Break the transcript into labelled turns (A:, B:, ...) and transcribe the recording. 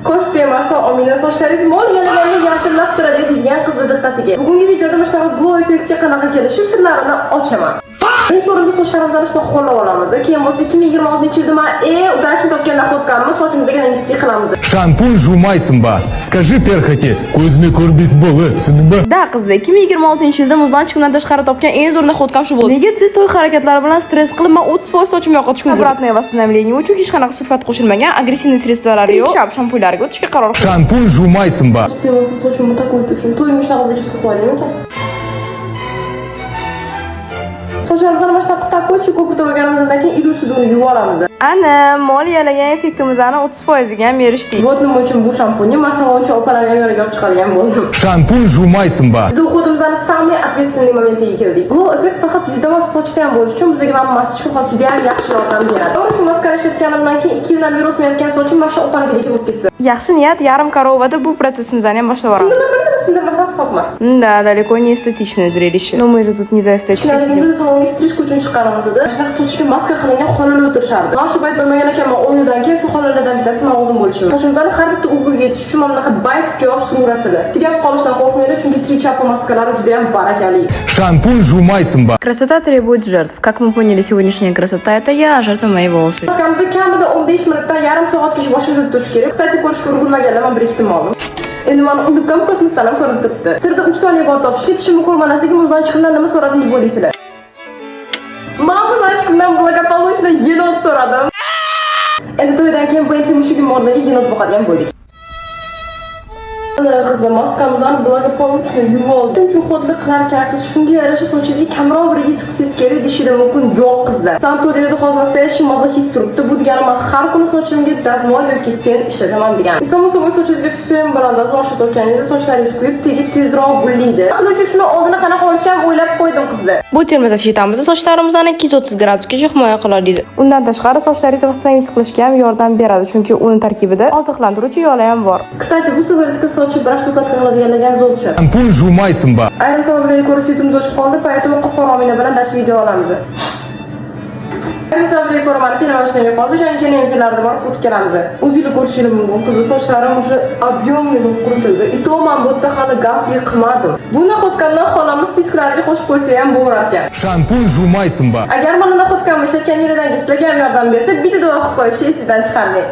A: Ko'z temasi omina, sochlaringiz mol yalaganda yaltirlab turadi deydigan qizni diqqatiga. Bugungi videoda mana shunaqa glow effektga qanaqa kelishi sirlarini ochaman. Birinchi o'rinda sochlarimizni shunaqa ho'llab olamiz. Keyin bo'lsa, 2026-yilda man eng удачно topgan находка mni sochimizga investitsiya qilamiz.
B: Шампунь жумайсың ба? Скажи перхоти, көзіме көрінбейтін бол, түсіндің ба?
C: Да, qizlar, 2026-yilda muzlatgichimdan tashqari topgan eng zo'r находка m shu bo'ldi. Nega tez to'y harakatlari bilan stress qilib, man 30% sochim yo'qotishga Обратное восстановление uchun hech qanaqa sulfat qo'shilmagan, агрессивный средство lari yo'q. Shab shampunlarga o'tishga qaror qildim.
B: Шампунь жумайсың ба?
A: Temasi sochimni такой turishim. To'yimga shunaqa прическа qo'yaylikmikan? Sochlarimizni mana shunaqa такой ko'pirtirib olganimizdan keyin iliq suvda uni yuvib olamiz.
C: Ana, mol yalagan effektimizni 30% ga ham erishdik.
A: Вот nima uchun bu shampunni masalonchi opalarni ham yoniga olib chiqadigan bo'ldim.
B: Шампунь жумайсың ба?
A: Biz уход imizni самый ответственный momentiga keldik. Glow effekt faqat yuzda emas, sochda ham bo'lishi uchun bizga mana masочка hozir juda ham yaxshi yordam beradi. To'g'ri, shu maskani ishlatganimdan keyin 2 yildan beri o'smayotgan sochim mana shu opanikidek bo'lib ketsa.
C: Yaxshi niyat yarim корова da bu protsessimizni ham boshlab yuboramiz.
A: Nima bir nima sindirmasam hisob emas.
C: Да, далеко не эстетичное зрелище. Но мы же тут не за эстетикой сидим.
A: Kichkinaligimizda salonga стрижка uchun chiqqanimizda shunaqa sochiga maska qilingan xolalar o'tirishardi. Man shu payt bilmagan ekanman, 10 yildan keyin shu xolalardan bittasi man o'zim bo'lishim. Sochimizni har bitta угол ga yetish uchun mana bunaqa байский olib suraverasizlar. Tugab qolishidan qo'rqmanglar, chunki Trichapa maskalari juda ham barakali.
B: Шампунь жумайсың ба?
C: Красота требует жертв. Как мы поняли, сегодняшняя красота — это я, а жертва — мои волосы.
A: Maskamizni kamida 15 minutdan yarim soatgacha boshimizda turishi kerak. Кстати, ko'rishga ulgurmaganlar, man bir ikkita oldim. Endi mani улыбка m kosmosdan ham ko'rinib turibdi. Sirda 3 soniya bor topishga, tishimni ko'rmanasiga muzlatgichimdan nima so'radim deb o'ylaysizlar? Man muzlatgichimdan благополучно yenot so'radim. Endi to'ydan keyin Bentley mushugim o'rniga yenot boqadigan bo'ldik. Qizim, maskamizni благополучно yuvib oldim. Shuncha уход li qilar ekansiz, shunga yarasha sochingizga kamroq bir his qilsangiz kerak deyishingiz mumkin. Yo'q, qizlar. Sanatoriyada hozir настоящий mazoxist turibdi. Bu degani man har kuni sochimga dazmol yoki fen ishlataman degani. Само собой, sochingizga fen bilan dazmol ishlatayotganingizda sochlaringiz kuyib, tegi tezroq gullaydi. Sizlar uchun shuni oldini qanaqa olishni ham o'ylab qo'ydim, qizlar.
C: Bu термозащита mizni sochlarimizni 230 gradusgacha himoya qila oladi. Undan tashqari, sochlaringizni восстановить qilishga ham yordam beradi, chunki uni tarkibida oziqlantiruvchi yog'lar ham bor.
A: Кстати, bu сыворотка sochi браш укладка qiladiganlarga ham zo'r tushadi.
B: Шампунь жумайсың ба?
A: Ayrim sabablarga ko'ra свет imiz o'chib qoldi, поэтому qop-qora omina bilan dars video olamiz. Ayrim sabablarga ko'ra mani film ishlamay qoldi, o'shaning keyin filmlarda borib o'tib kelamiz. O'zinglar ko'rishingiz mumkin, qizlar, sochlarim уже объемный bo'lib quritildi. И то man bu yerda hali gafli qilmadim. Bu находка mdan xonamni списк lariga qo'shib qo'ysa ham bo'lar ekan.
B: Шампунь жумайсың ба?
A: Agar mani находка mni ishlatganinglardan sizlarga ham yordam bersa, bitta duo qilib qo'yishni esingizdan chiqarmang.